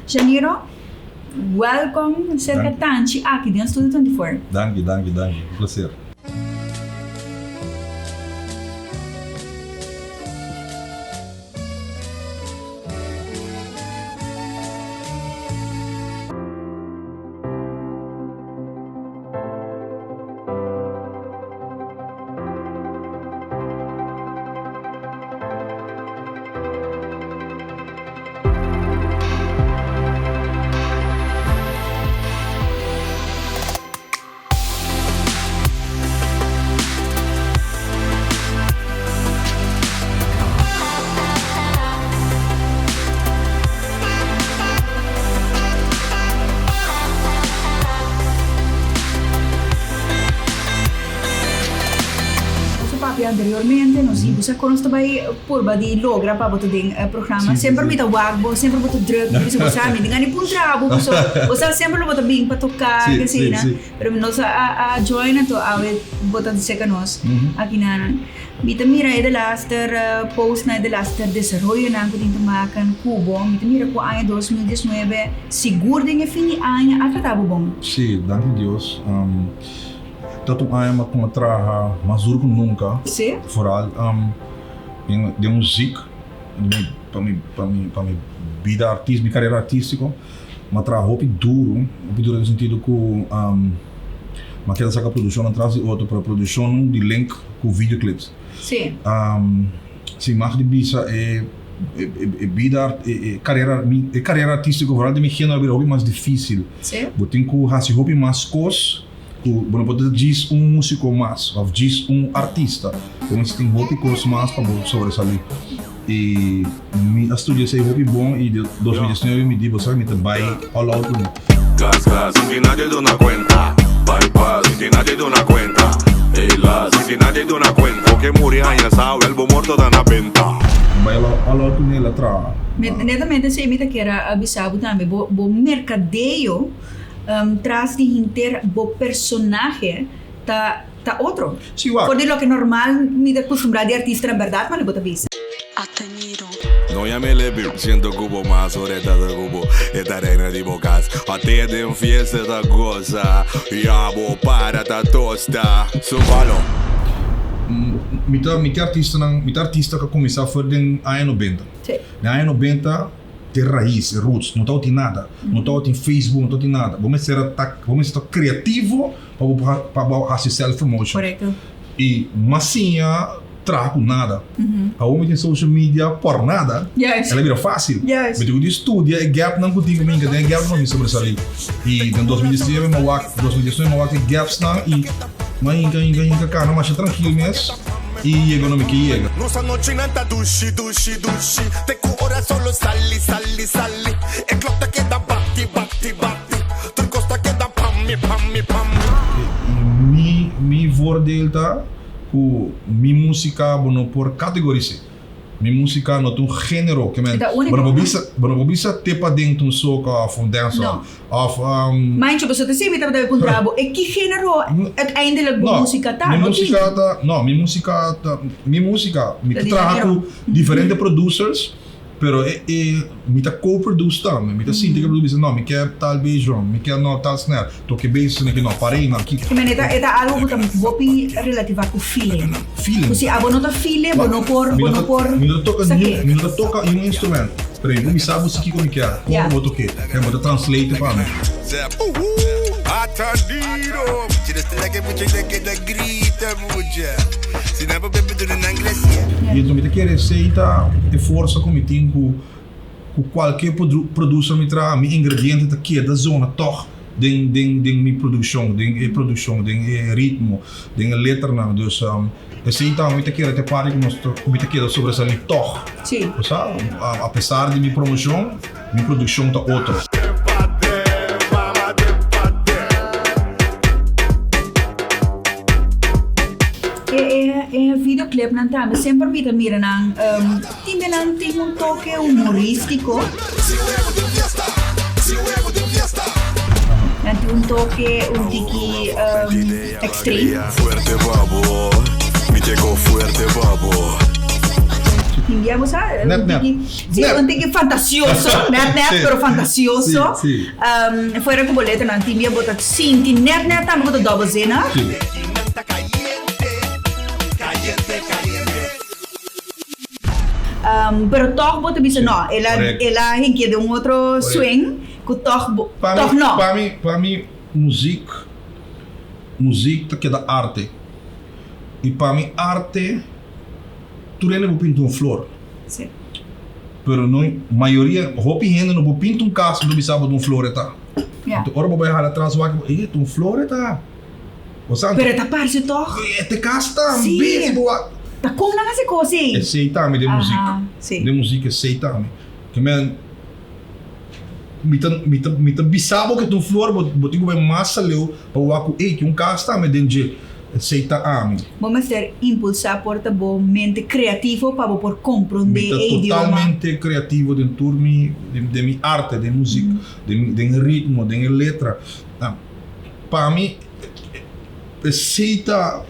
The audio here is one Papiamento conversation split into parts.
Janiro, welkom serka Tanchi aki den Studio 24. Danki, danki, danki. Un placer. Nos a papia anteriormente, nos di bo sa kon nos ta bai purba di logra pa bo ta den e programa. Semper mi ta wak bo, semper bo ta druk, mi bisa bo sa mi tin gana di puntra bo, pasobra bo sa semper lo bo ta bin pa toka, ke asina. Pero nos a join anto awe bo ta cerca nos aki nan. Mi ta mira e delaster postnan, e delaster desaroyonan cu tin te maken cu bo. Mi ta mira cu aña 2019 sigur den e fin di aña a trata bo bon. Sí, danki Dios. Ta un aña mi a traha mas duro cu nunca. Sí. Vooral den muziek, pa mi, pa mi, pa mi bida artis, mi carera artistico. Mi a traha hopi duro, hopi duro den sentido cu mi a keda saca produccionnan tras di otro, pero produccionnan di link cu videoclips. Sí. Si mag di bisa e e bida, e carera, e carera artistico vooral di mi genero a bira hopi mas dificil. Sí. Bo tin cu haci hopi mas cos cu bo no por ta djis un musico mas of djis un artista. Bo mester tin hopi cos mas pa bo sobresali. Y mi a studia esey hopi bon y de 2019 mi di bo sa mi ta bay all out cu mi. Gas gas sin que nadie duna cuenta Bai pas sin que nadie duna cuenta Ey las sin que nadie duna cuenta Bo ke muri aña sa wel bo morto ta na benta. Bay all out cu mi el a traha. Netamente esey mi ta kier a bisa bo tambe bo bo mercadeo tras di hinter bo personahe ta Ta otro. Sí, wak. For di loke normal mi ta kustumbrá di artistanan bèrdat, ma lo bo ta bisa. Ateniro. No yam'é lebi, siento ku bo mas ora e ta ta ku bo, e ta reina di bo kas. Até den fiesta ta gosa, ya bo para ta tosta. Su palo. Mi ta mi ta artistanan, mi ta artista ku a kuminsá for den aña nobenta. Sí. Den aña nobenta te rais, e roots, no tabatin nada. No tabatin Facebook, no tabatin nada. Bo mester a ta, bo mester ta kreativo. Pa bo pa bo hasi self promotion. Correcto. Y mas siña traha cu nada. Awor mi tin social media por nada. Juist. El a bira facil. Juist. Mi tin cu di studia e gapnan cu tin cu mi hinca den e gapnan pa mi sobresali. Y den 2019 mi a wak, 2019 mi a wak e gapsnan y mi a hinca hinca hinca cana masha trankil mes y yega unda mi ke yega. Nos anochinan ta dushi, dushi, dushi Te ku ora solo sali, sali, sali E klok ta keda bati, bati, bati. Tur kos ta keda pa mi, pa mi, pa mi. Mi mi voordeel ta ku mi musika bo no por kategoris'é. Mi musika no ta un género ke men E ta úniko. bo no por bisa bo no por bisa te paden ta un soca òf un dancehall No. òf Mancho, pasobra ta sibi tabata puntra bo e ki género uiteindelijk bo No, musika ta? mi No tin. musika ta no mi musika ta mi musika mi Ta ta di traha género. ku diferente producers. Pero e e mi ta co-produce tambe. Mi ta sinti ke producer bisa no mi ke tal bass drum, mi ke no tal snare, toke bass esaki no, par'ei no aki. I men e ta e ta algo ku ta hopi relativa ku feeling. Feeling. Ku si abo no ta feel e bo no por bo no por Mi no ta toka sa niun ke. mi no ta toka niun instrument, pero mi por bisa bo si kiko mi kier, kon Ya. bo toke, en bo ta translate pa mi. I enton mi ta kere esei ta e forsa ku mi tin ku ku kualke producer mi traha mi ingrediente ta keda zona tòg den den den mi produkshon den e produkshon den e ritmo den e letranan dus esei ta mi ta kere ta e parti ku nos ta ku mi ta keda sobresalí tòg bo sa apesar di mi promoshon mi produkshon ta otro. E videoclipnan tambe semper mi ta mira nan tin de nan tin un toke humoristico. Nan tin un toke un tiki extreme. Tin bia bo sa, Net, un net. tiki, si, Net. un tiki fantasioso, net net, Si. pero fantasioso. Si, si. Fuera ku bo letranan tin bia bo ta sinti net net tambe ku ta dubbelzinnig. Si. Pero tòg bo ta bisa no, el a Correcto. el a hinkié den un otro Correcto. swing ku tòg bo, Pa tòg mi, no. pa mi, pa mi muziek, muziek ta keda arte. I pa mi arte, tur hende por pinta un flor. Sí. Pero no, mayoria, hopi hende no por pinta un kas no bisa bo ta un flor e ta. Ja. Anto ora bo bai hala atras wak, e ta un flor e ta. Bo sa anto. Pero e ta parse tòg. E te kas tambe, Sí. si bo wak. Ta kon nan hasi kos ei? Esei tambe den muziek. Aha, sí. Den muziek esei tambe. Ke men, mi ta, mi ta, mi ta bisa bo ke ta un flor, bo, bo tin ku bai mas aleu pa wak ku ey, tin un kas tambe den dje. Esei ta ami. Bo mester impulsá por ta bo mente kreativo pa bo por komprondé Mi ta e idioma. totalmente kreativo den tur mi, den, den mi arte, den muziek, den, den ritmo, den e letra. Pa mi, esei ta,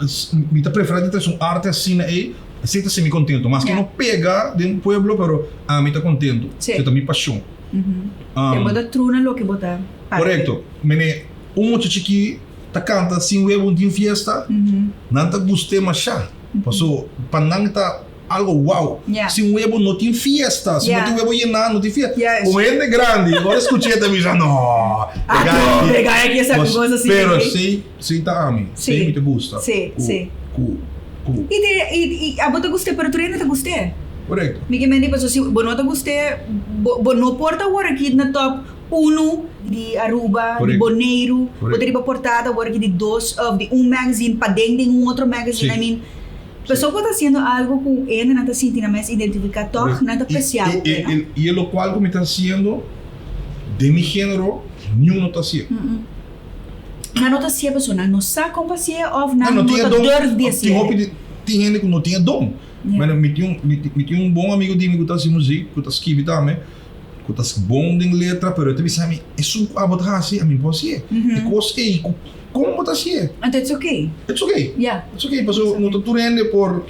mi ta preferá di trese un arte asina ei, esei ta hasi mi kontento. Maske no pega den pueblo, pero ami ta kontento. Esei ta mi pashon. Te bo ta true na loke bo ta parti. Korekto. Mene, un mucha chikí ta kanta Sin Webo Un Tin Fiesta, nan ta gust'é mashá. Paso pa nan ta Algo wow. Yeah. Sin webo no tin fiesta. Si Yeah. no tin webo yená no tin fiesta. Yes. Como hende grandi, ora escuché ta bisa no. Ah, no, e guy aki a saca Mas- cos así, Pero ok. si, si ta ami. Sí. Si mi ta gusta. Sí, Cu- sí. Cu, cu, I te, i, i abo ta gust'é, pero tur hende ta gust'é. correcto. Mi ke mende paso si bo no ta gust'é, bo, bo no por ta awor aki na top uno di Aruba, di Correcto. Boneiru, bo ta Correcto. riba portada awor aki di dos of di un magazine paden den un otro magazine, Sí. I mean, Pasobra bo ta haciendo algo cu hende nan ta sinti nan mes identifica toch, nan ta aprecia bo p'e, no? Y e locual cu mi ta haciendo den mi genero, niun no ta hacié. Nan no ta hacié pasobra nan no sa con pa hacié of nan no ta durf di hacié? Tin hopi di, tin hende cu no tin e don. Bueno, mi tin un, mi tin un bon amigo di mi cu ta haci muziek, cu ta skibi tambe, cu ta bon den letra, pero e ta bisa mi, esun cu abo ta haci, ami no por hacié. E cos ey cu. Kon bo ta hasié? Anto it's okay. It's okay. Ya. It's okay, pasobra no ta tur hende por,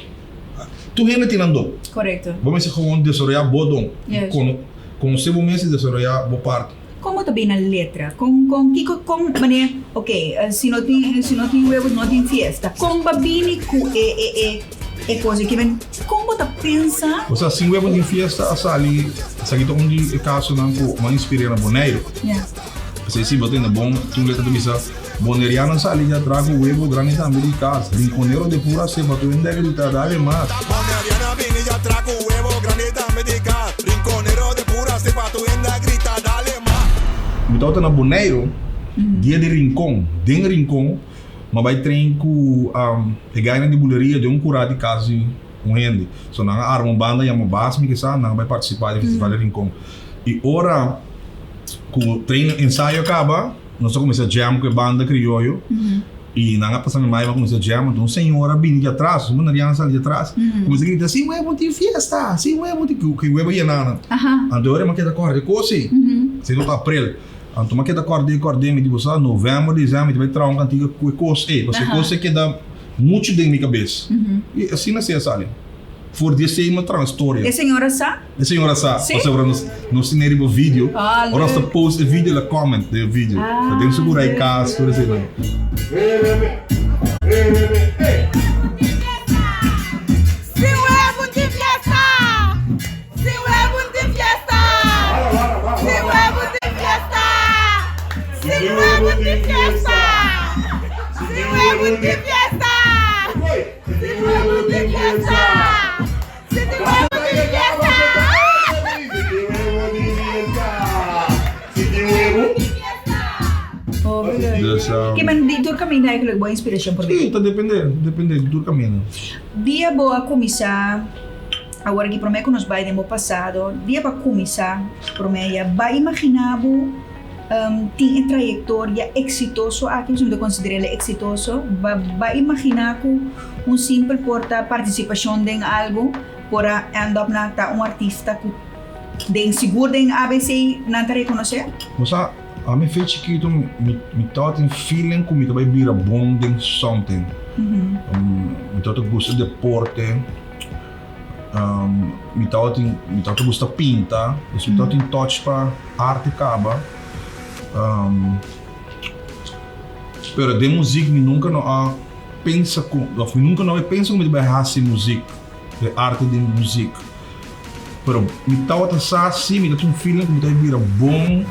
tur hende tin nan don. Korekto. Bo mester gewoon desaroyá bo don. Yes. Kono, konosé bo mes i desaroyá bo parti. Kon bo ta bini na letra? Kon, kon, kiko, kon, manera, ok, si no tin, si no tin huevos no tin fiesta. Kon bo a bini ku e, e, e, e kos aki? Men, kon bo ta pensa? Osea, sin huevo no tin fiesta a sali, esaki ta un di e kasonan ku mi a inspir'é na Boneiru. Ya. P'esei si bo tende bon, tin un letra ta bisa, Boneriano sali dja trago webo grandi tambe di kas, rinconero de pura cepa tur hende a grita dale mas. Boneriano bini dja trago webo grandi tambe di kas, rinconero de pura cepa tur hende a grita dale mas. Mi tabata na Boneiru, dia di Rincon, den Rincon, mi a bai train ku e gainan di buleria den un kurá di kas di un hende. So nan a arma un banda yama Bas mi kisa, nan a bai partisipá den festival di Rincon. I ora ku train ensayo a kaba, nos a kuminsá jam ku e banda krioyo i nan a pasa mi mai, mi a kuminsá jam, anto un señora a bini di atras, un boneriana a sali di atras, kuminsá grita, Sin webo tin fiesta, sin webo tin, ku e webo yena nan. Anto ora mi a keda kòrda e kos ei, esei tabata aprel, anto mi a keda kòrda e kòrda mi di bo sa novèmber, desèmber mi ta bai traha un kantiga ku e kos ei, pasobra e kos ei keda muchu den mi kabes. I asina esei a sali. For di esei mi a traha un storia. E señora sa? E señora sa, Sí? pasobra nos nos tene riba video. Ah, Ora nos ta leuk. post e video, el a comment den e video. Ah, Ta den su curai leuk. cas, tur eseinan. Sin huevo tin fiesta! Sin huevo tin fiesta! Sin huevo tin fiesta! Sin huevo tin fiesta! Sin huevo tin fiesta! Sin huevo tin fiesta! Dus, um, Ke men di tur kaminda eigenlijk bo inspiracion por Sí, bini? ta depende, depende di tur kaminda. Dia bo a kuminsá, awor aki promé ku nos bai den bo pasado, dia bo a kuminsá promé ya bai imaginá bo tin e trayektoria eksitoso aki, pasobra mi ta konsider'el eksitoso, ba bai imaginá ku Un simpel por ta partisipashon den algu, por a end up na ta un artista ku den sigur den ABC nan ta rekonosé. Bo sa, ami fe chikitu mi mi tabatin feeling ku mi ta bai bira bon den something. Mi tabata gusta deporte. Mi tabatin mi tabata gusta pinta, dus mi tabatin touch pa arte kaba. Pero den muziek mi nunka no a pensa ku of mi nunka no a pensa ku mi ta bai hasi muziek, e arte di muziek. Pero mi tabata sa si mi ta tin un feeling ku mi ta bai bira bon,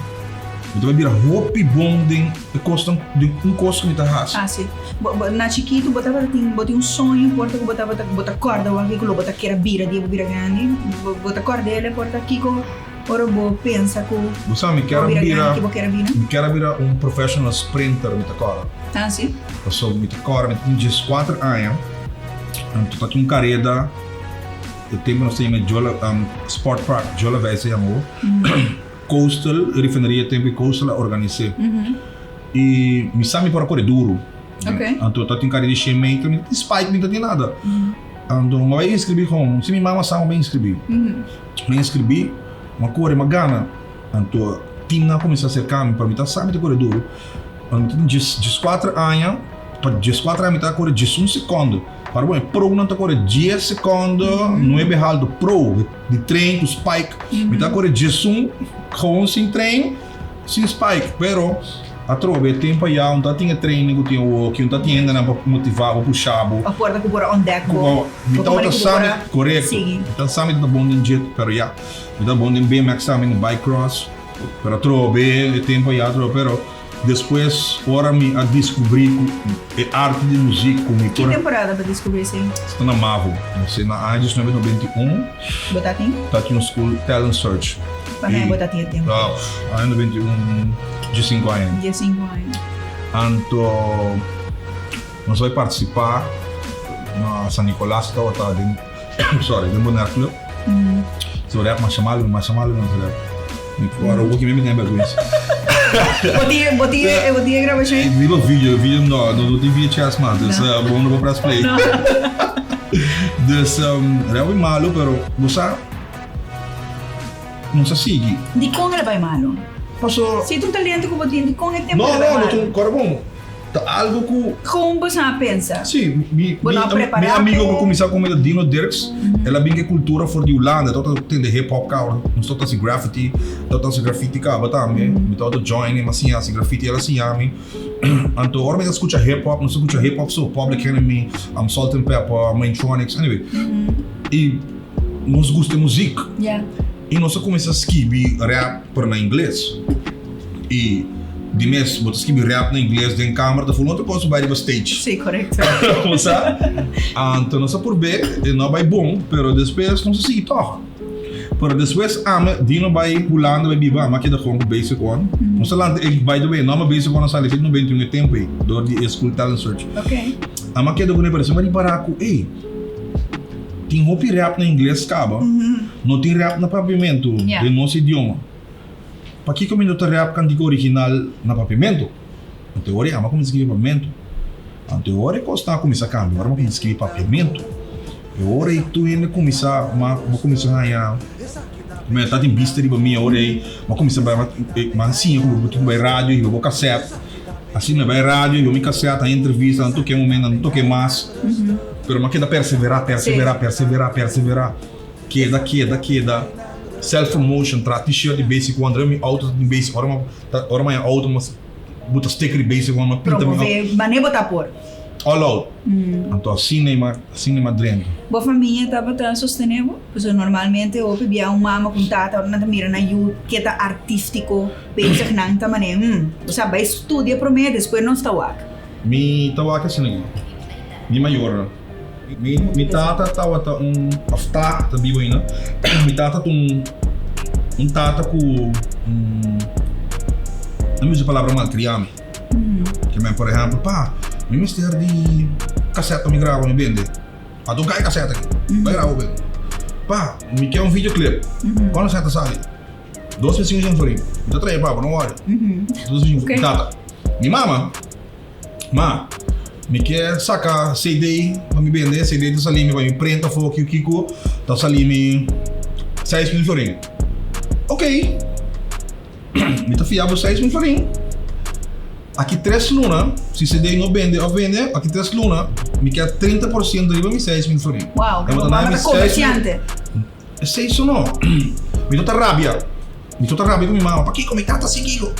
mi ta bai bira hopi bon den e kosnan, den un kos ku mi ta hasi. Hasi. Bo, bo, na chikitu bo tabata tin, bo tin un soño por ta ku bo tabata, bo ta kòrda wak kiko lo bo ta kere bira dia bo bira grandi? Bo, bo ta kòrda el por ta kiko ora bo pensa ku Bo sa mi bo kier a bira bira, grandi ki bo kier a bira? mi kier a bira un professional sprinter mi ta kòrda. Ah, si? Pasobra mi ta kòrda mi ta tin dieskuater aña, anto ta tin un kareda. E tempo nos ta yama Jola Sport Park, Jola Vijs ta yama awo. Coastal, e refineria tempo e Coastal a organis'é. I mi sa mi por a kore duru. Anto ta tin kare di shen meter, mi no tin spike, mi no tin nada. Anto mi bai inskribí kon, si mi mama sa mi bai inskribí. Mi inskribí, mi a kore, mi a gana. Anto teamnan a kuminsá aserká mi, pero mi ta sa mi ta kore duru. Anto mi ta tin dieskuater aña, pa dieskuater aña mi ta kore diesun sekònde. Para bon, e pronan ta kore dies sekondo, nuebe halto pro di train ku spike. Mi ta kore diesun gewoon sin train, sin spike. Pero atrobe e tempo aya un ta tin e training ku tin awoki, un ta tin hendenan pa motiva bo, pusha bo. A porta ku por a ontdek bo. Mi tabata sa mi, korekto. Mi ta sa mi ta bon den djet, pero ya. Mi ta bon den BMX tambe, den bike cross. Pero atrobe e tempo aya atrobe, pero. Despues ora mi a descubri cu e arte di muziek cu mi Ki por. temporada bo descubri esey? Esta na Mavo, no sé, na aña diesnuebe noventa i un. Bo ta tin? Ta tin un school talent search. Pa mei bo ta tin e tempo? Aña 91, diesinku aña. Diesinku aña. Anto nos bai participa na San Nicolas tabata den, sorry, den Bonaire Club. So rap masha malu, masha malu nos rap. Mi ora hopi mi mi bergüenza. Bo tin, bo tin, bo tin e grabacion? Riba video, video no, no, no tin VHS mas, dus bo no por press play. Dus rap hopi malu, pero bo sa, nos a sigui. Dikon el a bai malu? Paso. Si ta un talento ku bo tin, dikon e tempu el a bai malu? No, no, no, kòrda bon. Ta algo ku. Kon bo sa pensa? Sí, mi, Bo mi, no a mi prepará amigo ku p'e? kuminsá ku mi ta Dino Dirks, el a bin ku e kultura for di Hulanda, e tabata tende hip hop kaba, nos tabata hasi graffiti, tabata hasi graffiti kaba tambe, mi tabata join e, mi a siña hasi graffiti, el a siña mi. Anto ora mi ta skucha hip hop, nos ta skucha hip hop so, Public Enemy, Salt-N-Pepa, Mantronix, anyway, i nos gusta e muzik. I nos a kuminsá skibi rap pero na ingles. I di mes bo ta skibi rap na ingles den kamer ta ful otro kos ku bai riba stage. Sí, korekto. Bo sa? Anto nos a purb'é, e no a bai bon, pero despues nos a sigui tòg. Pero despues ami, Dino bai Hulanda bai biba, ami a keda kon ku Basic One. Nos a lanta e, by the way, nòmber Basic One a sali seti 91 e tempu ei, dor di e School Talent Search. Ami a keda kuné, pero esei mi a ripará ku, ey, tin hopi rap na ingles kaba, no tin rap na papiamentu den nos idioma. Pakiko mi no ta rap kantika original na papiamentu? Anto e ora e ama kuminsa skibi papiamentu. Anto e ora e kosnan a kuminsa kambia, ora mi a kuminsa skibi papiamentu. E ora ei tur hende kuminsa, ma bo kuminsa haña, mi ta tin bista riba mi e ora ei, mi a kuminsa bai, mi a siña ku bo tin ku bai radio hiba bo kasèt. Asina mi a bai radio hiba mi kasèt, haña entrevista, nan toke un momento, nan no toke mas. Pero mi a keda perseverá, perseverá, perseverá, perseverá. Keda, keda, keda. Self promotion, traha t-shirt di Basic One, drenta mi auto ta tin Basic, ora mi ta, ora mi haña auto mi buta sticker di Basic One, mi pinta mi auto. Promove, manera bo ta por. All out. Anto asina mi a, asina mi a drenta. Bo famia tabata sostene bo? Pasobra normalmente hopi bia un mama ku un tata ora nan ta mira nan yu ke ta artístiko bezig nan ta manera, hmm, bo sa bai studia promé despues nos ta wak. Mi ta wak asina aki. Mi mayornan. Mi mi tata tabata un of ta ta bibo ainda mi tata ta un un tata ku un no mi usa e palabra malkria mi ke men por ehèmpel pa mi mester di kasèt pa mi graba mi bende a don kai e kasèt aki bai graba bo bende pa mi ke un videoclip kuando esei ta sali dos mil sinku shen florin mi ta trae pa bo no wòri dos mil sinku mi tata mi mama. Ma, mi ke saka CD pa mi bende, CD ta sali mi pa mi print afó kiu kiko, ta sali mi 6000 florin. Ok, mi ta fia bo 6000 florin, aki tres luna, si CD no bende òf bende, aki tres luna, Mi ke 30% riba mi 6.000 florin. Wow, bo mama ta comerciante. Esei so no. Mi no ta rabia. Mi no ta rabia ku mi mama. Pakiko mi tata si kiko?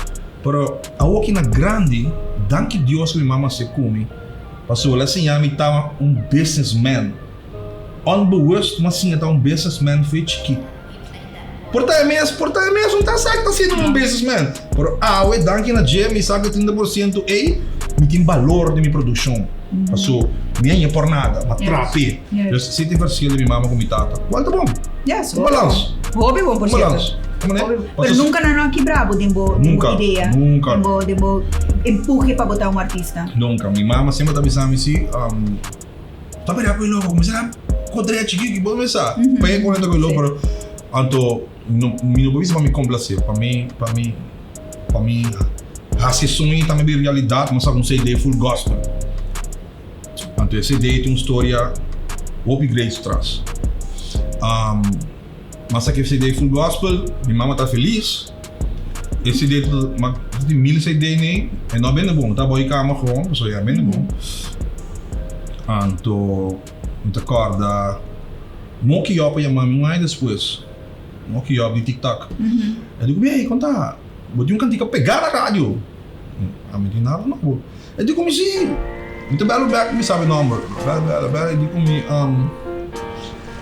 Pero awoki na grandi, danki Dios ku mi mama hasi ku mi. Pasobra el a siña mi ta un businessman. Onbewust mi a siña ta un businessman for e chikito. Por ta e mes, por ta e mes no ta sa ku ta siendo un businessman. Pero awe, danki na dje, mi sa ku e 30% ei, mi tin balor den mi produkshon. Paso, mi a ña por nada, m'a trape. Dus esei ta e verschil di mi mama ku mi tata. Kual ta bon? Yes, Un balans. Hopi bon, por Un balans. cierto. Pero nunca nan no a kibra bo den bo, den bo idea. Nunca. Den bo empuje pa bo ta un artista. Nunca. Mi mama semper ta bisa mi si, Ta mira ku e lobo kuminsá kodré chikí ki bo mesa pa e konekta ku e lobo pero anto no mi no por bisa pa mi komplasé pa mi pa mi pa mi hasi e soño tambe bira realidat mi a saka un CD full gospel anto e CD tin un storia hopi great su tras mi a saka e CD full gospel mi mama ta felis e CD ta tin mil CD nei e no a bende bon ta boy kama gewoon pasobra e a bende bon anto mi ta kòrda Moki Yòp a yama mi un aña despues Moki Yòp di Tik Tak e di ku mi ey konta bo tin un kantika pegá na radio ami di nada nobo e di ku mi si mi ta bèl bo bèk mi sabi nòmber bèl bèl bèl e di ku mi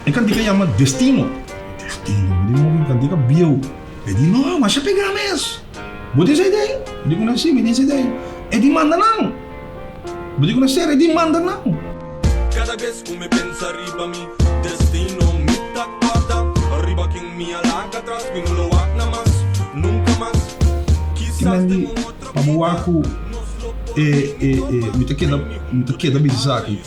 E kantika yama Destino. Destino, mi di modo kantika bieu. E di no, masha pegá mes. Bo tin CD? Mi di ku nan si, mi tin CD. E di manda nan. Mi di ku nan ser, e di manda nan. Kada bes ku mi pensa riba mi destino mi ta kòrda riba ken mi a laga atras mi no lo wak na mas, nunka mas. Ki men di pa bo wak ku e e e mi ta keda mi ta keda bisa esaki.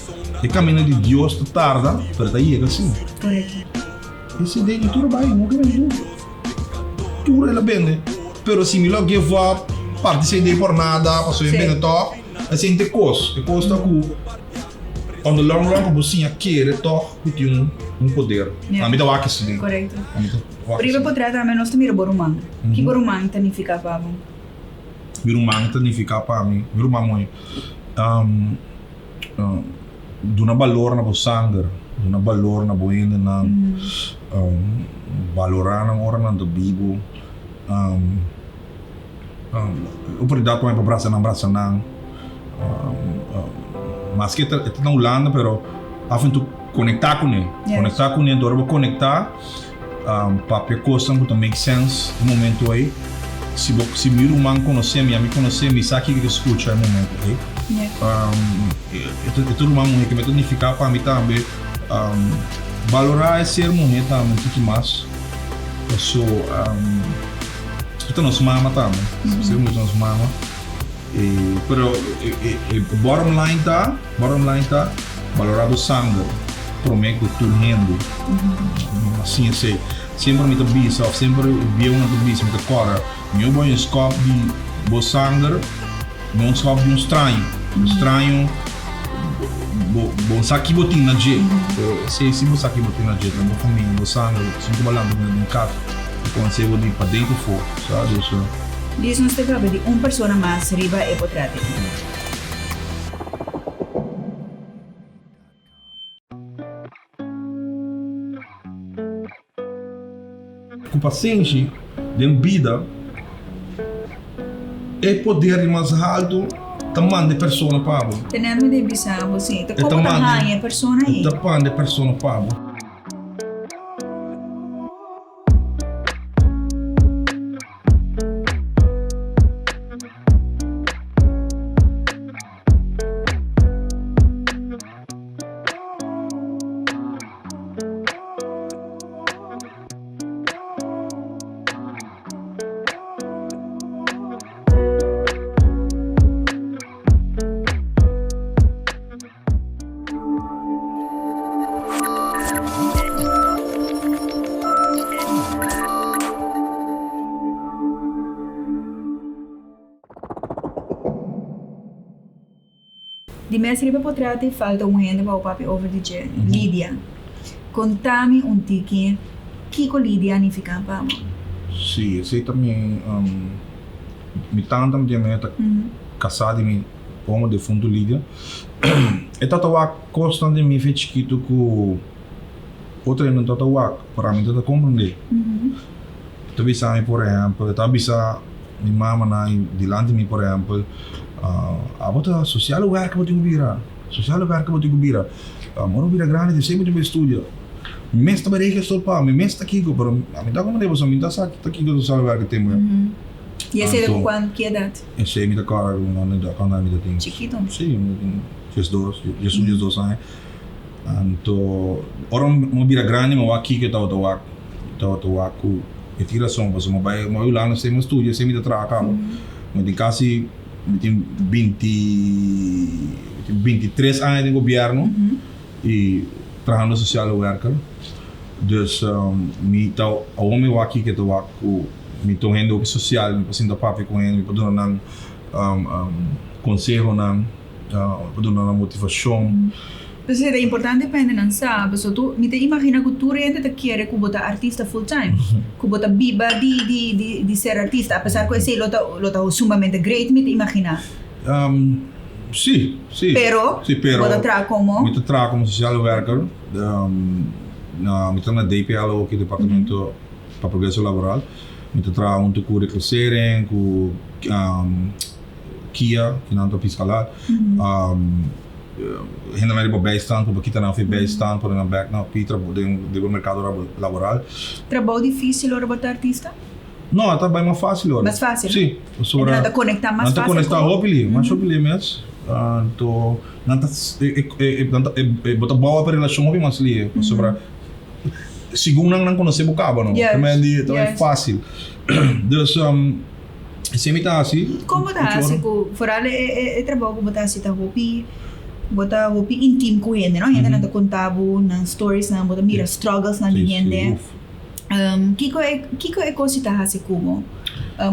E camino di Dios ta tarda, pero ta yega si. Correcto. E CD di tur a bai, no ke bende tur. Tur el a bende. Pero si mi lo give up, parti CD por nada, pasobra e bende tog, esei ta e cos. E cos ta cu on the long run cu bo siña kere tog cu tin un poder. Ami ta wak esei. Correcto. Riba potret tambe nos ta mira bo ruman. Ki bo ruman ta nifica pa bo? Mi ruman ta nifica pa mi, mi ruman mooi. Duna balor na bo sanger, duna balor na bo hendenan, balorá nan ora nan ta bibu, oportunidat pa brasa nan, brasa nan. Maske e ta na Hulanda pero af en toe konektá kuné, konektá kuné, anto ora bo konektá papia kosnan ku ta make sense e momento ei. Si bo si mi ruman konosé mi, ami konosé mi sa kiko ke skucha e momento ei. E ta e ta ruman muhé ke mi ta nifiká pa mi tambe balorá e ser muhé tambe un tiki mas paso e ta nos mama tambe, ser muhé ta nos mama. Pero e bottom line ta, bottom line ta balorá bo sanger promé ku tur hende. Asina esei. Semper mi ta bisa of semper bieunan ta bisa mi ta kòrda, mi bo un skòp di bo sanger, no un skòp di un straño. Un straño bo bo sa ki bo tin na dje, pero esei si bo sa ki bo tin na dje, ta bo famia, bo sanger, esun ku bo lanta den un kas, bo konosé bo di paden ku afó, sa? Dus. Dies nos ta papia di un persona mas riba e potret aki. Ku pasenshi den bida, e poder di mas haltu ta manda e persona pa bo. Tenendo mi den bisa bo si, ta komo ta haña e persona ei? E ta manda e persona pa bo. Di mes riba potret ei falta un hende pa bo papia over di dje, Lidia. Konta mi un tiki kiko Lidia a nifiká pa bo. Sí, esei ta mi, mi tanta mi tin mei ta kasá di mi. Omo defuntu Lidia. E tata wak kosnan di mi fe chikitu ku otro hende no tata wak, pero ami tata komprendé. Ta bisa mi por ehèmpel, e ta bisa mi mamanan i dilanti mi por ehèmpel, Abo ta sociale werker bo tin ku bira, sociale werker bo tin ku bira. Ora bo bira grandi te esei bo tin ku bai studia. Mi mes ta bai register pa, mi mes ta kiko, pero ami ta komprendé pasobra mi ta sa ta kiko sociale werker tin. I esei ta ku kuantu, ki edat? Esei mi ta kòrda ku mi ta tin. Chikito. Si, mi ta tin diesdos, diesun, diesdos aña. Anto ora mi a bira grandi mi a wak kiko e tabata wak, e tabata wak ku e tin rason pasobra mi a bai mi a bai Hulanda esei mi a studia esei mi ta traha kaba. Mi tin kasi mi tin binti mi tin bintitres aña den gobièrnu i trahando sociale werker. Dus mi ta awor mi wak kiko e ta wak ku mi ta un hende hopi sosial mi por sinta papia ku hende mi por duna nan konsehonan. Pa duna nan motivashon. P'esei ta importante pa hendenan sa, pasobra tu, mi ta imagina ku tur hende ta kere ku bo ta artista full time, ku bo ta biba di di di di ser artista, apesar ku esei lo ta lo ta sumamente great mi ta imagina. Si, si. Pero, Si, pero bo ta traha komo? Mi ta traha komo sociale werker, na mi ta na DPL oki, Departamento pa Progreso Laboral. Mi ta traha huntu ku reclassering, ku Kia, ki nan ta fiskalat, hendenan riba bijstand, ku bo kita nan for bijstand, pone nan bek na pitra den riba merkado laboral. Trabou difisil ora bo ta artista? No, a ta bai mas fasil ora. Mas fasil? Si, pasobra. Nan ta konekta mas fasil? Nan ta konekta hopi lihe, mas hopi lihe mes. Anto nan ta, bo ta bou ap e relashon hopi mas lihe, pasobra segun nan nan konosé bo kaba no. Yes, Ta bai fasil. Dus. Esei mi ta hasi. Kon bo ta hasi ku foral e trabou ku bo ta hasi ta hopi bo ta hopi intim ku hende no hendenan ta konta bo nan storiesnan bo ta mira strugglesnan di hende kiko e kiko e kos ta hasi ku bo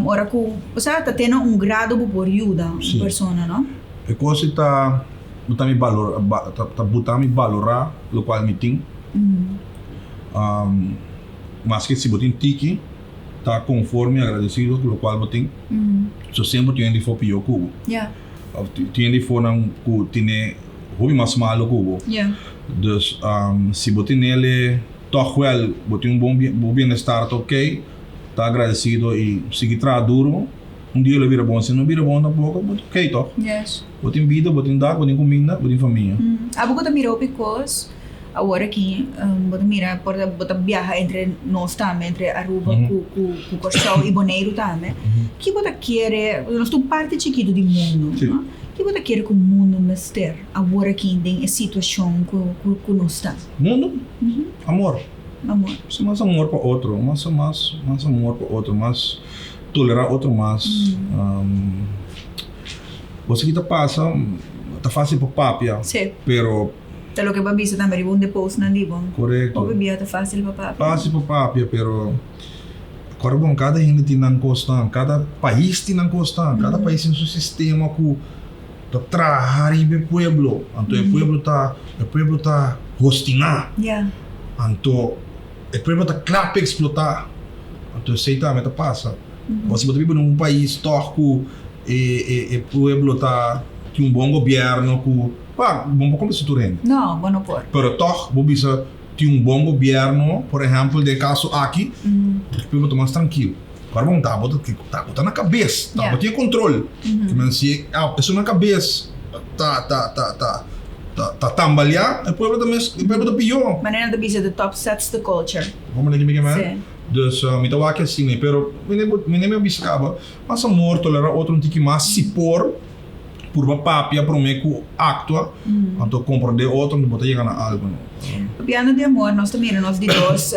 ora ku osea ta tene un grado bo por yuda un persona no. E kos ta buta mi balora ta buta mi balora lokual mi tin maske si bo tin tiki. Ta conforme y agradecido cu locual bo tin. So semper tin hende for pio cu bo. Of tin hende for nan cu tine hopi mas malo cu bo. Dus si bo tinele toch wel bo tin un bon bo bienestar ta ok, ta agradecido y sigui traha duro, un dia lo bira bon. Si no bira bon tampoco bo ta ok toch. Bo tin bida, bo tin dak, bo tin cuminda, bo tin famia. Abo cu ta mira hopi cos. Awor aki bo ta mira por ta bo ta biaha entre nos tambe, entre Aruba ku ku Kòrsou i Boneiru tambe. Ki bo ta kere, nos ta un parti chikitu di mundu, no? Ki bo ta kere ku mundu mester awor aki den e situashon ku ku nos ta? Mundu? Amor. Amor. Si mas amor pa otro, mas mas mas amor pa otro, mas tolerá otro mas. Bo sa ki ta pasa, ta fásil pa papia, pero. Ta loke bo a bisa tambe riba un de postnan di bo. Korekto. Hopi bia ta fásil pa papia. Fásil pa papia, pero kòrda bon kada hende tin nan kosnan, kada pais tin nan kosnan, kada pais tin su sistema ku ta traha riba e pueblo. Anto e pueblo ta, e pueblo ta hostiná. Ya. Anto e pueblo ta kla pa eksplotá. Anto esei tambe ta pasa. Bo si bo ta biba den un pais tòg ku e e pueblo ta tin un bon gobièrnu ku. Pa, bo no por kompensa tur hende. No, bo no por. Pero tòg bo bisa tin un bon gobièrnu, por ehèmpel den e kaso aki, e pueblo ta mas trankil. Ora bo ta bo ta bo ta na kabes, ta bo tin e kontrol. Ke men si esun na kabes ta ta ta ta ta tambaleá, e pueblo ta mes e pueblo ta pió. Manera nan ta bisa the top sets the culture. Bo manda ke mi ke men? Si. Dus mi ta wak asina, pero mi ne mi a bisa kaba, mas amor, tolerá otro un tiki mas si por. Purba papia prome ku aktua, anto komprondé otro anto bo ta yega na algu. Papiando di amor, nos ta mira nos di dos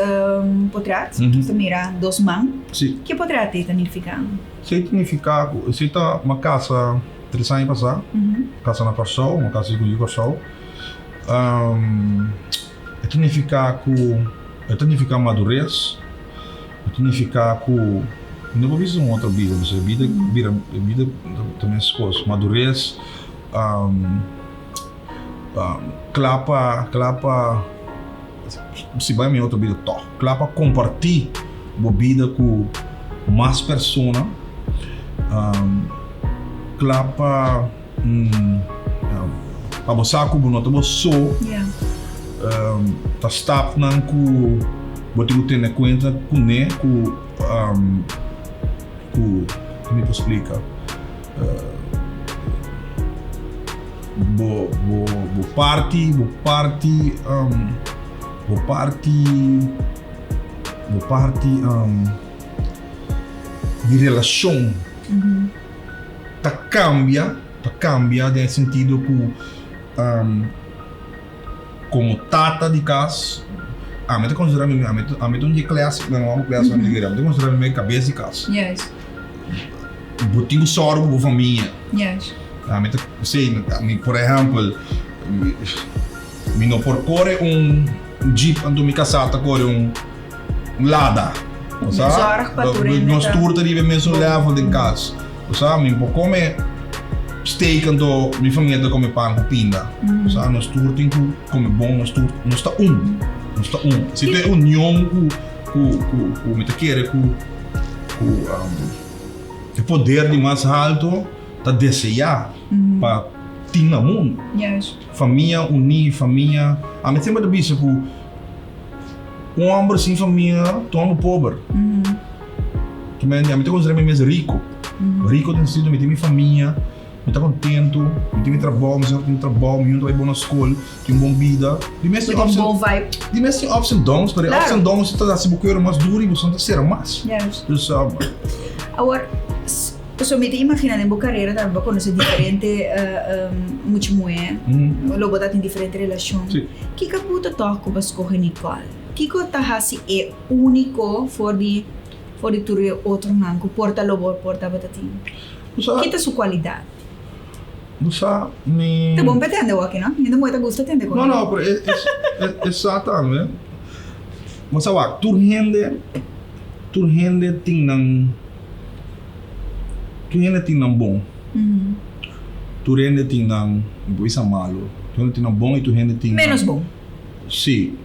potrat, nos ta mira dos man. Si. Ke potrat ei ta nifiká? Esei ta nifiká ku esei ta mi a kasa tres aña pasá, kasa na Kòrsou, mi a kasa ku yu Kòrsou. E ta nifiká ku e ta nifiká madures. E ta nifiká ku no por bisa un otro bida, pasobra e bida bira e bida ta meskos. Madures, kla pa kla pa si bai mi otro bida tòg, kla pa kompartí bo bida ku mas persona, kla pa. Un pa bo sa ku bo no ta bo so. Ta stapnan ku bo tin ku tene kuenta kuné ku ku mi por splika bo bo bo parti bo parti bo parti bo parti di relashon. Ta cambia, ta cambia den e sentido cu como tata di cas, ami ta considera mi, ami ta un di e classic nan, amo classic nan di ami ta considera mi cabes di cas. Bo tin cu zorg pa bo famia. Ami ta, si, ami por ehempel, mi no por core un jeep anto mi casa ta core un. Lada. Bo sa? Zorg pa tur hende Nos tur ta riba e mesun level den kas. Bo sa? Mi por kome steak anto mi famia ta kome pan ku pinda. Bo sa? Nos tur tin ku kome bon, nos tur, nos ta un. Nos ta un. Si ta e union ku ku ku ku mi ta kere ku ku e poder di mas halto ta deseá pa tin na mundu. Famia uní, famia. Ami semper ta bisa ku. Un homber sin famia ta un homber pober. Ami ta considera mi mes rico. Rico den sentido mi tin mi famia, mi ta contento, mi tin mi trabou, mi señora tin trabou, mi yunta bai bon na scol, tin un bon bida. Di mes tin ups bon vibe. Di mes tin ups and downs, pero e ups and downs ta haci bo cuero mas duro y bo ta cera mas. Dus. Awor, so mi ta imagina den bo carera tambe bo a conoce diferente mucha muhe, lo bo ta tin diferente relacion. Kiko bo ta tòg ku bo a skohe Nicole? Kiko ta hasi e úniko for di for di tur e otronan ku por ta lo bo por tabata tin? Ki ta su kualidat? Bo sa mi. Ta bon pa e tende wòki no? Hende muhé ta gusta tende kos. No no pero e e sa tambe. Bo sa wak tur hende tur hende tin nan tur hende tin nan bon. Tur hende tin nan, mi por bisa malu, tur hende tin nan bon i tur hende tin nan. Ménos bon. Sí.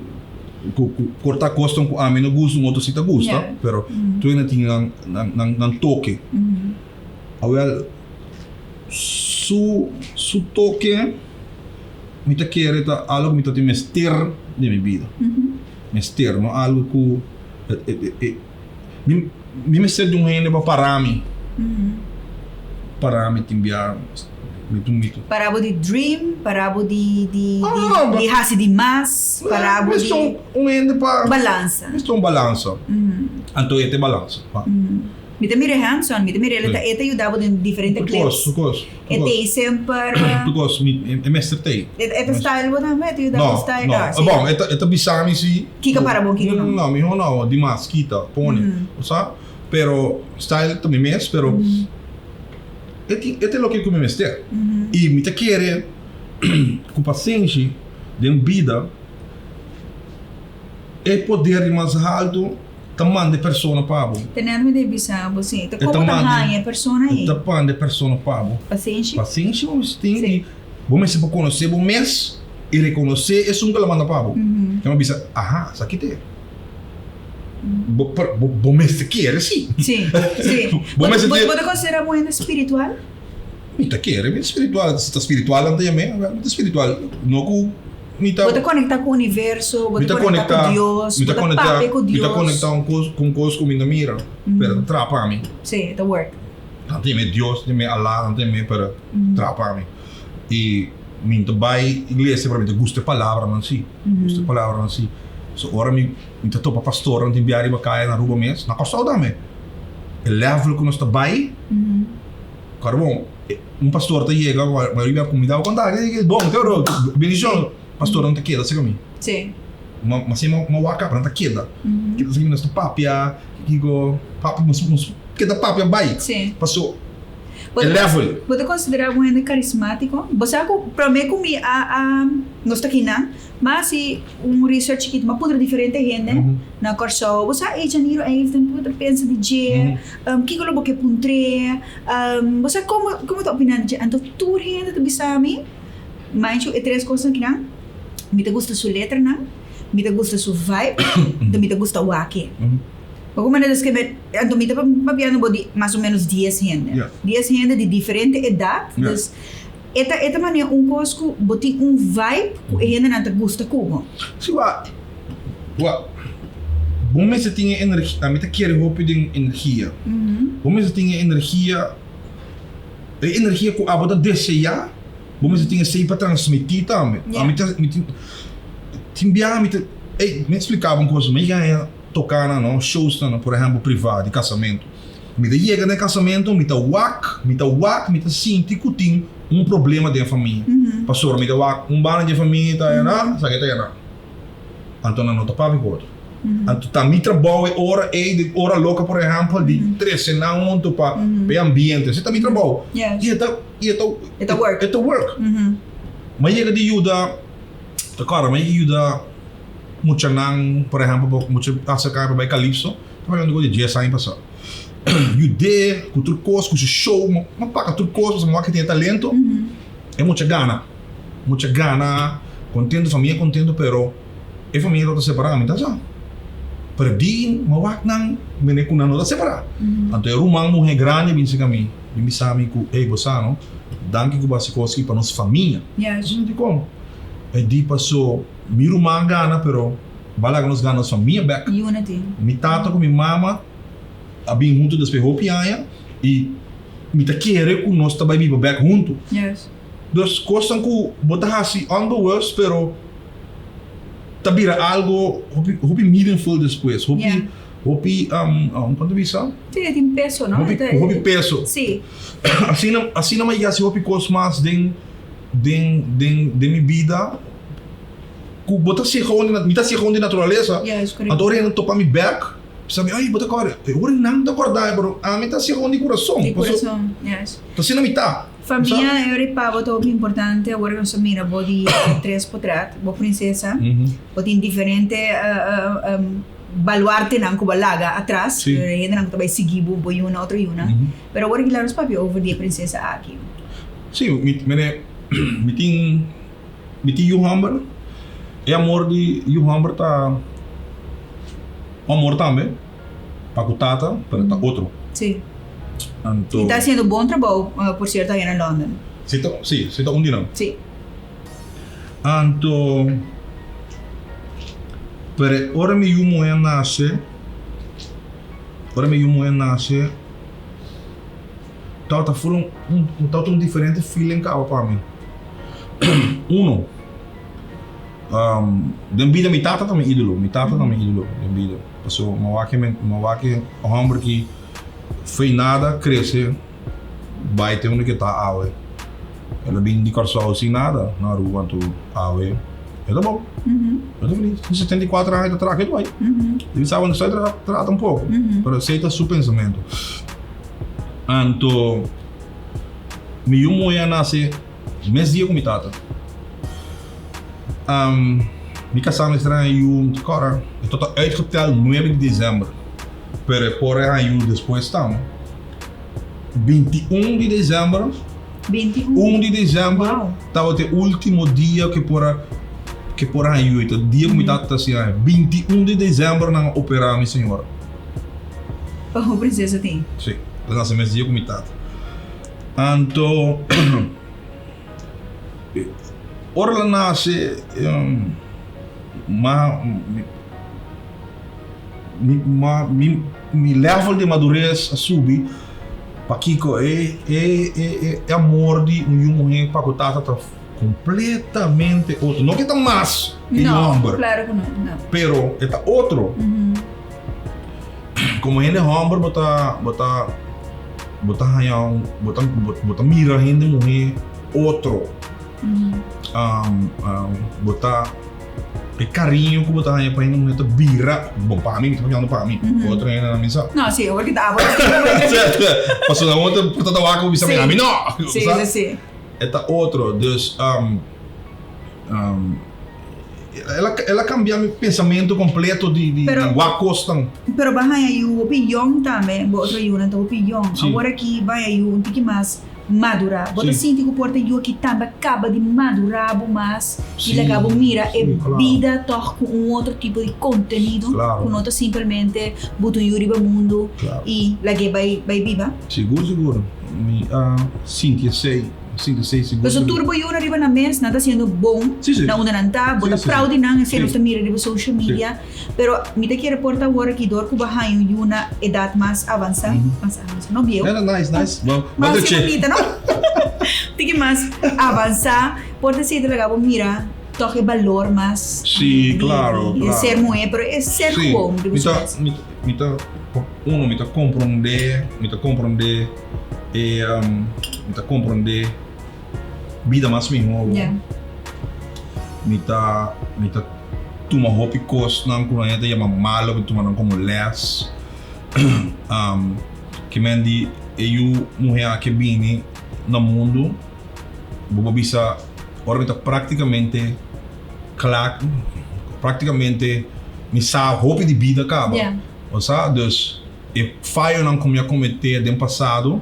Ku ku por ta kosnan ku ami no gusta, un otro sí ta gusta, pero tur hende tin nan nan nan toke. Awel, su su toke mi ta kere ta algu ku mi ta tin mester den mi bida. Mester, no algu ku mi mi mester di un hende pa para mi. Para mi tin bia mi tu mi tu. Para bo di dream, para bo di di di hasi di mas, para bo di. Mester un hende pa. Balansa. Mester un balansa. Anto e ta e balansa. Mi ta mira Hanson, mi ta mira el ta e ta yuda bo den diferente clips. Tur kos, tur kos. E ta ei semper. Tur kos, mi e mester ta ei. E ta style bo tambe? E ta yuda bo style? No, no. Bon, e ta bisa mi si. Kiko para bo, kiko no? No, miho no, dimas, kita, pone. Bo sa? Pero style ta mi mes, pero e tin e ta loke ku mi mester. I mi ta kere ku pasenshi den bida e poder di mas haltu ta manda e persona pa bo. Tenendo mi debe bisa bo, si. Ta komo ta haña e persona ei? E ta manda e persona pa bo. Pasenshi? Pasenshi bo mester tin i bo mester por konosé bo mes i rekonosé esun ku el a manda pa bo. E bo bisa, aha, esaki ta e. Bo bo mester kere si. Si, si. Bo mester tin. Bo ta konsiderá bo hende spiritual? Mi ta kere mi ta spiritual. Si ta spiritual nan ta yam'é, mi ta spiritual. No ku mi ta. Bo ta konektá ku universo, bo ta konektá ku Dios, bo ta papia ku Dios. Mi ta konektá un kos ku un kos ku mi no mira, pero ta traha pa mi. Si, ta work. Nan ta yam'é Dios, nan ta yam'é Allah, nan ta yam'é pero traha pa mi. I mi ta bai iglesia pero mi ta gusta e palabranan si. Gusta e palabranan si. So ora mi mi ta topa pastornan tin bia riba kaya na Aruba mes, na Kòrsou tambe. E level ku nos ta bai, kòrda bon, un pastor ta yega, mayoria bia kumindá bo konta, bon, te oro, bendishon. Pastornan ta keda serka mi. Ma ma si ma wak kaba nan ta keda. Keda serka mi nos ta papia, kiko, papia, nos nos keda papia bai. Paso e level. Bo ta konsiderá un hende karismátiko? Bo sa ku promé ku mi a a nos ta kinan, mi a hasi un research chikitu, mi a puntra diferente hende na Kòrsou, bo sa e Janiro Eefden, kiko bo ta pensa di dje, kiko lo bo ke puntr'é, bo sa komo komo bo ta opiná di dje? Anto tur hende ta bisa mi, Manchu e tres kosnan kinan, mi ta gusta su letranan, mi ta gusta su vibe, anto mi ta gusta wak-e. Bo ku manera skirbi, anto mi ta papiando bo di mas o menos dies hende. Dies hende di diferente edat, dus. E ta e ta manera un kos ku bo tin un vibe ku e hendenan ta gusta ku bo. Si wak, wak, bo mester tin e energia, ami ta kere hopi den energia. Bo mester tin e energia, e energia ku abo ta deseá, bo mester tin esei pa transmití tambe. Ami ta, mi tin, tin biaha mi ta, ey, mi a splika bo un kos, mi a toka nan no, shows nan, por ehèmpel privá di kasamentu. Mi ta yega na e kasamentu, mi ta wak, mi ta wak, mi ta sinti ku tin un problema den e famia. Pasobra mi ta wak un banda di e famia ta yana, esaki ta yana. Anto nan no ta papia ku otro. Anto ta mi trabou e ora ei, di ora loka por ehèmpel, di trese nan huntu pa e ambiente. Esei ta mi trabou. I e ta, i e ta, E ta work. E ta work. Mi a yega di yuda, ta kòrda, mi a yega di yuda muchanan, por ehèmpel, mucha a aserká mi pa bai Calypso. Ta papia di dies aña pasá. Yud'é ku tur kos, ku su show, m'a paka tur kos pasobra m'a wak e tin e talento. E mucha gana, mucha gana, kontento, famia kontento, pero e famia tabata separá, mi ta sa. Pero di m'a wak nan, mene ku nan no ta separá. Anto e ruman muhé grandi a bin serka mi, bin bisa mi ku, ey bo sa no, danki ku bo hasi kos aki pa nos famia. Mi di kon? E di paso mi ruman gana pero. Ba laga nos gana nos famia bek. Unity. Mi tata ku mi mama a bin huntu despues hopi aña i mi ta kere ku nos ta bai biba bek huntu. Yes. Dus kosnan ku bo ta hasi onbewust pero ta bira algo hopi hopi meaningful despues. Hopi Yeah. hopi kon ta bisa? Si, e tin peso, no? Hopi hopi peso. Si. Asina asina mi a yega hasi hopi kos mas den den den den mi bida. Ku bo ta siga un di, mi ta siga un di naturalesa. Yes, correcto. Anto ora nan topa mi bek, bisa mi, ay, bo ta kòrda. E ora nan ta kòrda mi, pero ami ta siga un di kurason. Di kurason, yes. Ta asina mi ta. Famia e ora i pa bo ta hopi importante, awor nos ta mira bo di tres potret, bo prinsesa, bo tin diferente baluartenan ku bo a laga atras, hendenan ku ta bai sigui bo, bo yuna, otro yuna. Pero awor aki laga nos papia over di e prinsesa aki. Si, mi, mene, mi tin. Mi tin yu hòmber. E amor di yu hòmber ta un amor tambe pa ku tata, pero ta otro. Sí. Anto. I ta hasiendo bon trabou, por sierto, aya na London. Si ta, si, si ta un di nan. Sí. Anto, pero e ora mi yu muhé nase, ora mi yu muhé nase, tabata full un, tabata un diferente feeling kaba pa mi. Uno, den bida mi tata ta mi idolo, mi tata ta mi idolo den bida. Paso mi wak mi wak e homber ki fei nada krese bai te unda ke ta awe. El a bin di Kòrsou sin nada na Aruba anto awe e ta bon, e ta felis. Tin 74 aña e ta traha ketu bai. E bisa awe no sa traha tampoko, pero esei ta su pensamentu. Anto. Mi yu muhé a nase mes dia ku mi tata. Mi kasá mester haña yu, mi ta kòrda, e tabata uitgeteld nuebe di desèmber, pero e por a haña yu despues tambe. 21 di desèmber, un di desèmber tabata e último dia ku e por a ku e por a haña yu. E dia ku mi tata ta hasi haña. 21 di desèmber nan a operá mi señora. Paho prinsesa tin? Sí, el a nase mes dia ku mi tata. Anto, ora el a nase, ma, mi, ma, mi, mi level di madures a subi. Pakiko? E, e, e, e amor di un yu muhé pa ku tata ta kompletamente otro. No ke ta mas ke yu hòmber. No, klaro ku no, no. Pero e ta otro. Komo hende hòmber bo ta bo ta bo ta haña un bo ta bo ta mira hende muhé otro. Bo ta e kariño ku bo ta haña pa hende muhé ta bira bon pa mi mi ta papiando pa mi otro hende nan mi sa. No si awor ki ta abo Pasobra awor ta ta wak bo bisa mi ami no. Si si si. E ta otro dus. El a, el a cambia mi pensamento completo di, di, Pero- di wak cosnan. Pero bo a haña yu hopi yong tambe, bo otro yunan ta hopi yong. Sí. Awor aki bo a haña yu un tiki mas madurá. Bo ta Sí. sinti ku por ta yu aki tambe a kaba di madurá bo mas i Sí, laga bo mira e sí, claro. bida tòg ku un otro tipo di kontenido Claro. ku no ta simpelmente buta un yu riba mundu Claro. i lag'é bai bai biba. Sigur, sigur. Mi a sinti esei. Sinti safe sigur. Paso tur bo yuna riba nan mes, nan ta haciendo bon na unda nan ta, bo ta proud di nan, esei nos ta mira riba social media, pero mi ta kere por ta awor aki dor ku bo haña un yu na edat mas avansa, mas avansa, no bieu, mas así bonita no, tiki mas avansa, por ta esei ta laga bo mira tòg e balor mas di ser muhé, pero e ser gewoon riba su mes. Mi ta, uno, mi ta komprondé, mi ta komprondé e, mi ta komprondé bida mas mihó awor. Mi ta, mi ta tuma hopi kosnan ku nan ta yama malo, mi tuma nan komo lès. Ke men di e yu muhé aki a bini na mundu, bo por bisa ora mi ta práktikamente kla, práktikamente mi sa hopi di bida kaba. Bo sa? Dus e fayonan ku mi a kometé den pasado,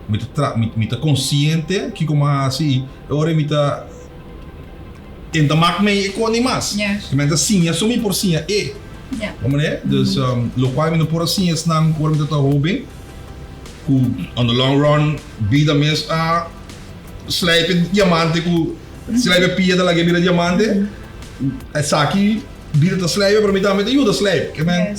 mi ta tra, mi ta konsiente kiko mi a hasi i e ora mi ta tenta mak mei e kos ni mas. Mi ta siña so mi por siña e. Bo manera? Dus lokual mi no por a siña esnan ora mi tabata hoben, ku on the long run bida mes a slijp e diamante ku slijp e piedra laga e bira diamante, esaki bida ta slijp pero mi tambe ta yuda slijp. Ke men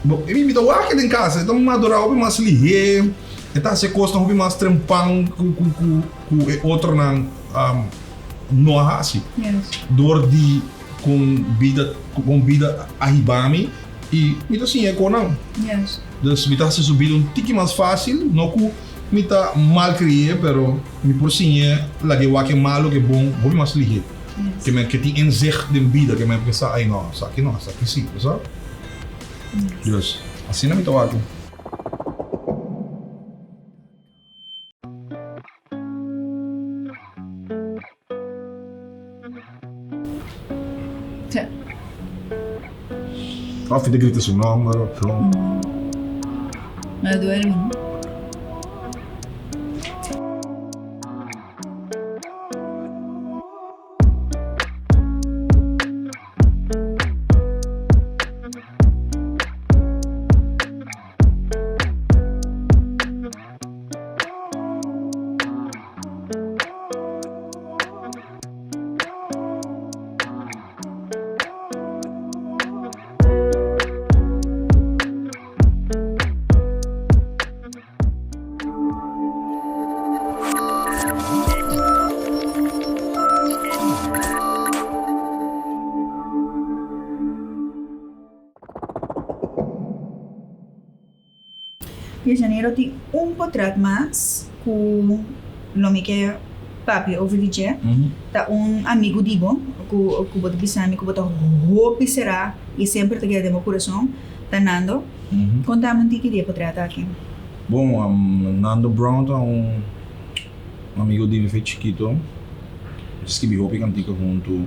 mi mi ta wak den kas e ta madura hopi mas lihé, e ta hasi e kosnan hopi mas trempan ku ku ku ku e otronan no a hasi. Dor di kon bida kon bida a hiba mi i mi ta siña e konan. Dus mi ta hasi su bida un tiki mas fásil, no ku mi ta malcri'é pero mi por siñ'é laga e wak e malo ku e bon hopi mas lihé. Ke men ke tin inzicht den bida ke men pensa ay no esaki no esaki si bo sa. Dus asina mi ta wak. Of ta grita su nomber of zo. Ma duerme, no? Rio Janeiro tin un potret mas ku lo mi ke papia over di dje. Ta un amigu di bo ku ku bo ta bisa mi ku bo ta hopi será i semper ta keda den bo kurason, ta Nando. Konta mi un tiki di e potret aki. Bon, Nando Brown ta un amigu di mi fe chikito. Nos a skibi hopi kantika huntu.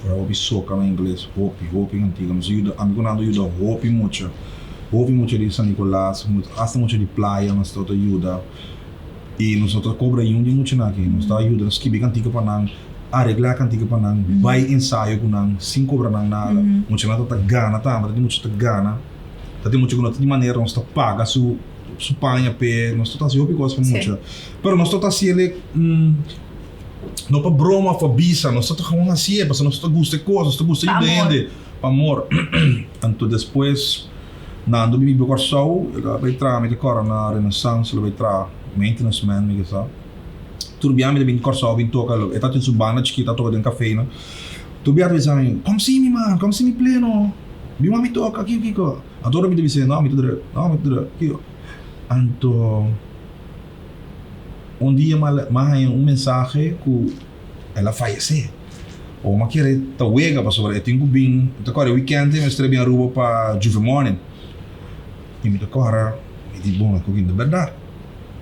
Ora hopi soca na ingles, hopi, hopi antigua. Nos a yuda, ami cu Nando a yuda hopi mucha, hopi mucha di San Nicolas, hasta mucha di playa nos tabata yuda. Y nos no ta cobra niun di muchanan aki. Nos ta yuda skibi cantica pa nan, aregla cantica pa nan, bay ensayo cu nan sin cobra nan nada. Muchanan tabata gana tambe, ta tin mucha ta gana, ta tin mucha cu no ta tin manera, nos ta paga su su paña p'e, nos ta haci hopi cos pa mucha. Pero nos ta haci el. No pa broma of pa bisa, nos ta gewoon hacié pasobra nos ta gusta e cos, nos ta gusta yuda hende. Pa amor. Anto despues Nando bin biba Kòrsou, el a bai traha, mi ta kòrda na Renaissance, el a bai traha maintenance man mi ke sa. Tur bia mi ta bin Kòrsou bin toka, e ta tin su banda chikito a toka den kafenan. Tur bia ta bisa mi, kom si mi man, kom si mi pleno, bin wak mi toka, kiko kiko. Anto ora mi ta bis'é, no mi ta druk, no mi ta druk, kiko. Anto. Un dia m'a haña un mensahe ku el a fayesé. O m'a kere ta wega pasobra e tin ku bin, mi ta kòrda e wikènt ei mester a bin Aruba pa Juve Morning. I mi ta kòrda, mi di bon e ku bin ta bèrdat.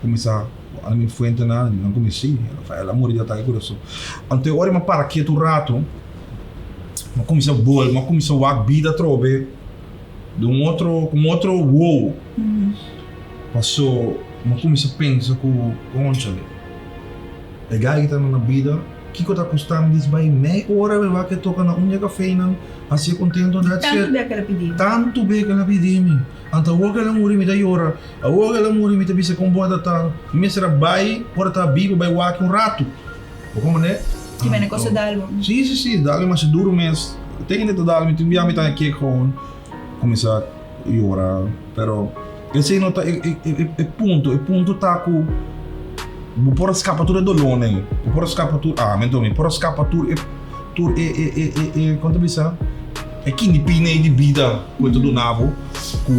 Kuminsá wak mi fuentenan, nan ku mi si, el a muri di atake kurason. Anto e ora m'a para ketu un ratu, m'a kuminsá bol, m'a kuminsá wak bida atrobe di un otro, ku un otro wow. Paso mi a cuminsa pensa cu conchale, e guy ta na bida, kico ta custa mi dis bay mei ora mi wak e toca na un di e cafenan, haci'e contento that's it. Tantu bia cu el a pidi mi. Tantu bia cu el a pidi mi. Anto awor cu el a muri mi ta yora, awor cu el a muri mi ta bisa con bo a ta ta, mi mester a bay ora ta bibo bay wak un rato. Bo komprendé? Ki mene kos ta dal bo? Si, si, si, dal mi masha duru mes. Te hende ta dal mi, tin bia mi ta kek gewoon kuminsá yora. Pero esei no ta e e e punto. E punto ta ku bo por a skapa tur e dolónan, bo por a skapa tur, ah mi anto mi por a skapa tur e tur e e e e e kon ta bisa? E kindipina ei di bida ku e ta duna bo ku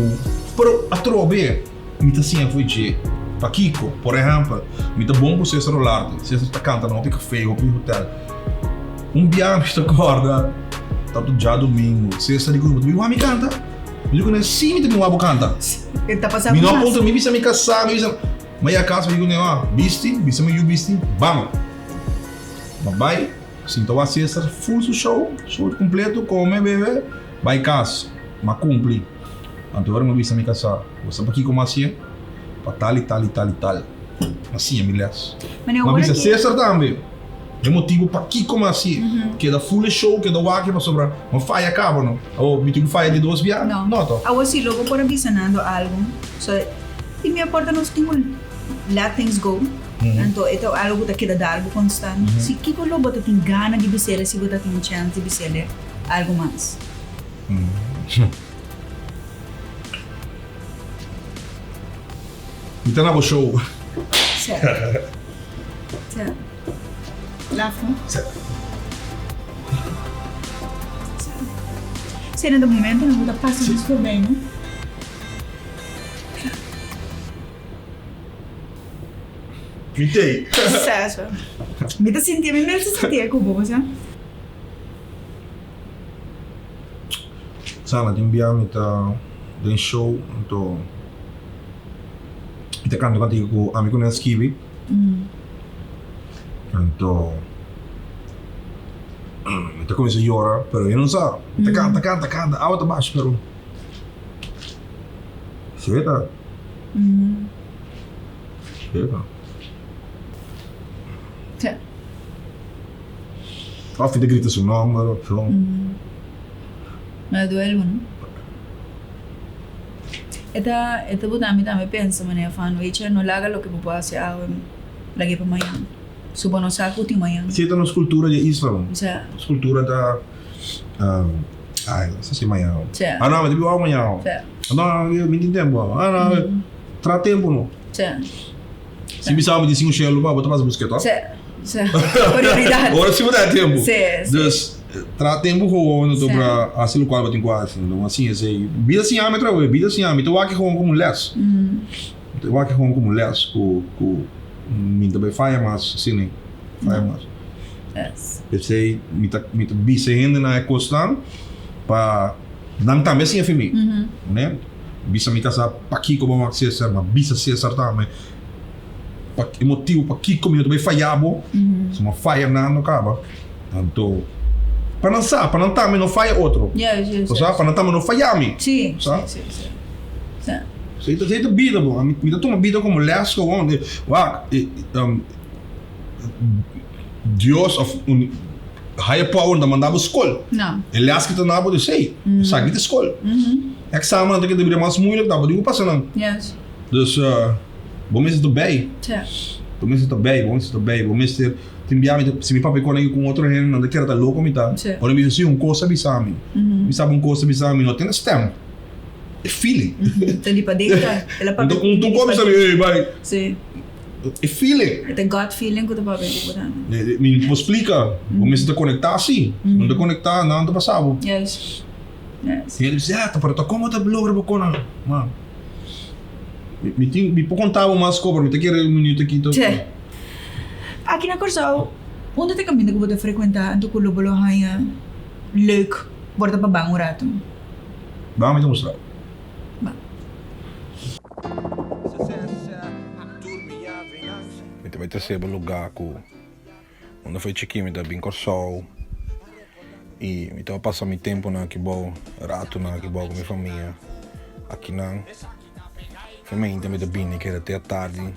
pero atrobe. Mi ta siña fo'i dje. Pakiko? Por ehèmpel, mi ta bon ku Cesar Olarte. Cesar ta kanta na hopi kafé, hopi hotèl. Un bia mi ta kòrda, tabata djadumingu, Cesar di ku mi, Bo ta bin wak mi kanta? Mi di ku nan, Sí, mi ta bin wak bo kanta. E ta pasa Mi no a puntra, mi bisa mi kasá, mi bisa. Mi a yega kas, mi di ku nan, Ah, bisti, bisa mi yu bisti, ban. Mi a bai, sinta wak Cesar ful su show, show kompleto, kome, bebe, bai kas. Mi a kumpli. Anto ora mi a bisa mi kasá, Bo sa pakiko mi a hasié? Pa tal i tal i tal i tal. Mi a siña mi lès. Mi a bisa Cesar tambe e motibu pakiko mi a hasié. Keda full e show, keda wak pasobra mi a faya kaba no. Awor mi tin ku faya di dos bia? No to. Awor si lo bo por a bisa Nando algu, so di mi aporta nos tin ku let things go, anto e ta algu ku ta keda dal bo konstant. Si kiko lo bo ta tin gana di bis'el si bo ta tin un chèns di bis'el algu mas? Mi ta na bo show. Sè. Sè. Laf no? Sè. Sè. Sè na ta momento nan bo ta pasa nos voorbij no? Mi tei. Sè sè. Mi ta sinti, mi mes ta sinti e ku bo, sè. Sana tin bia mi ta den show anto mi ta kanta kantika ku ami ku nan skibi anto mi ta kuminsa yora pero mi no sa mi ta kanta kanta kanta awa ta basha pero sheta sheta. Of ta grita su nomber of so. Me duel bo no. E ta e ta buta mi tambe pensa manera fan weet je no laga loke bo por hasi awe lag'e pa mañan. So bo no sa ku tin mañan. Si e ta nos kultura di e isla bo. Sa. Nos kultura ta ay no sa si mañan. Sa. Ah no mi ta biba awe mañan. Sa. No mi tin tempu awe. Ah no tra tempu no. Sa. Si mi sa mi tin un shelu pa bo ta pasa buske to. Sí, sí. Prioridad. Ora si bo ta tempu. Sí, sí. Dus tra tempu gewoon no pra hasi lokual bo tin ku hasi. Enton asin esei. Bida siña mi atrawe, bida siña mi. Ta wak gewoon komo un les. Ta wak gewoon komo un les ku ku mi ta bai faya mas asina ei. Faya mas. Yes. P'esei mi ta mi ta bisa e hendenan e kosnan pa nan tambe siña fi mi. Ne? Bisa mi kasá pakiko bo wak Cesar, ma bisa Cesar tambe pa e motibu pakiko mi no ta bai faya bo, si mi faya nan no kaba, anto pa nan sa, pa nan tambe no faya otro, bo sa, pa nan tambe no faya mi, sa. Esei ta esei ta bida bo, mi ta tuma bida komo lès gewoon, wak Dios of un higher power no ta manda bo skol. E lès ki ta na bo di esei, esaki ta skol. Examennan ta keda bira mas moeilijk ta bo di ku pasa nan. Dus bo mester ta bij. Bo mester ta bij, bo mester ta bij, bo mester tin bia mi ta si mi papia kon aki ku un otro hende nan ta kere ta loko mi ta. Ora mi bisa si un kos a bisa mi. Mi sa bo un kos a bisa mi no tene stem. E feeling. Ta di paden ta. Un kos a bisa mi ey bai. E feeling. E ta gut feeling ku ta papia ku bo tambe. Mi no por splika. Bo mester ta konektá si. Si bo no ta konektá nan ta pasa bo. Yes. Yes. I el bisa, ya, pero ta komo ta logra bo konan? Ma, mi tin, mi por konta bo mas ko, pero mi ta kere un minuto aki to. Che. Aki na Kòrsou, unda ta e kaminda ku bo ta frekuentá anto ku lo bo lo haña leuk por ta pa ban un ratu? Ban mi ta mustra bo. Ban. Mi ta bai trese bo lugá ku unda foi chikí mi ta bin Kòrsou i mi tabata pasa mi tempunan aki bou, ratunan aki bou ku mi famia akinan. Famia mi ta bini keda te atardi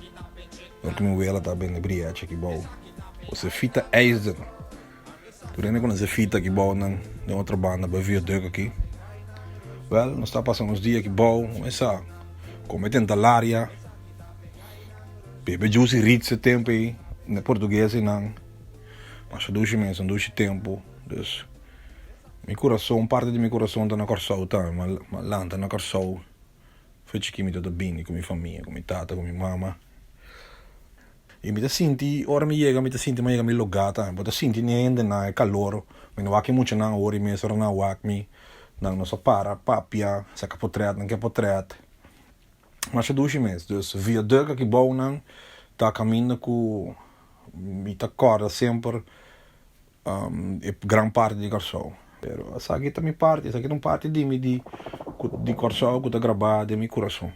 ora ku mi wela ta bende brièchi aki bou. Bo fita ijzer. Tur hende konosé fita aki bou nan den otro banda bai viaduct aki. Wèl, nos ta pasa nos dia aki bou, mesa kome tenta laria, bebe juice y ritz e tempu ei, na portugues einan. Masha dushi mes, un dushi tempu. Dus mi kurason, parti di mi kurason ta na Kòrsou tambe. Mi a lanta na Kòrsou. Foi chikí mi tabata bini ku mi famia, ku mi tata, ku mi mama. I mi ta sinti, ora mi yega mi ta sinti mi a yega mi lugá tambe. Bo ta sinti ni e hendenan, e kalor. Mi no wak e muchanan awor i mes ora nan a wak mi, nan nos a para, papia, saka potrèt, nan ke potrèt. Masha dushi mes. Dus viaduct aki bou nan ta kaminda ku mi ta kòrda semper e gran parti di Kòrsou. Pero esaki ta mi parti, esaki ta un parti di mi di Kòrsou ku ta grabá den mi kurason.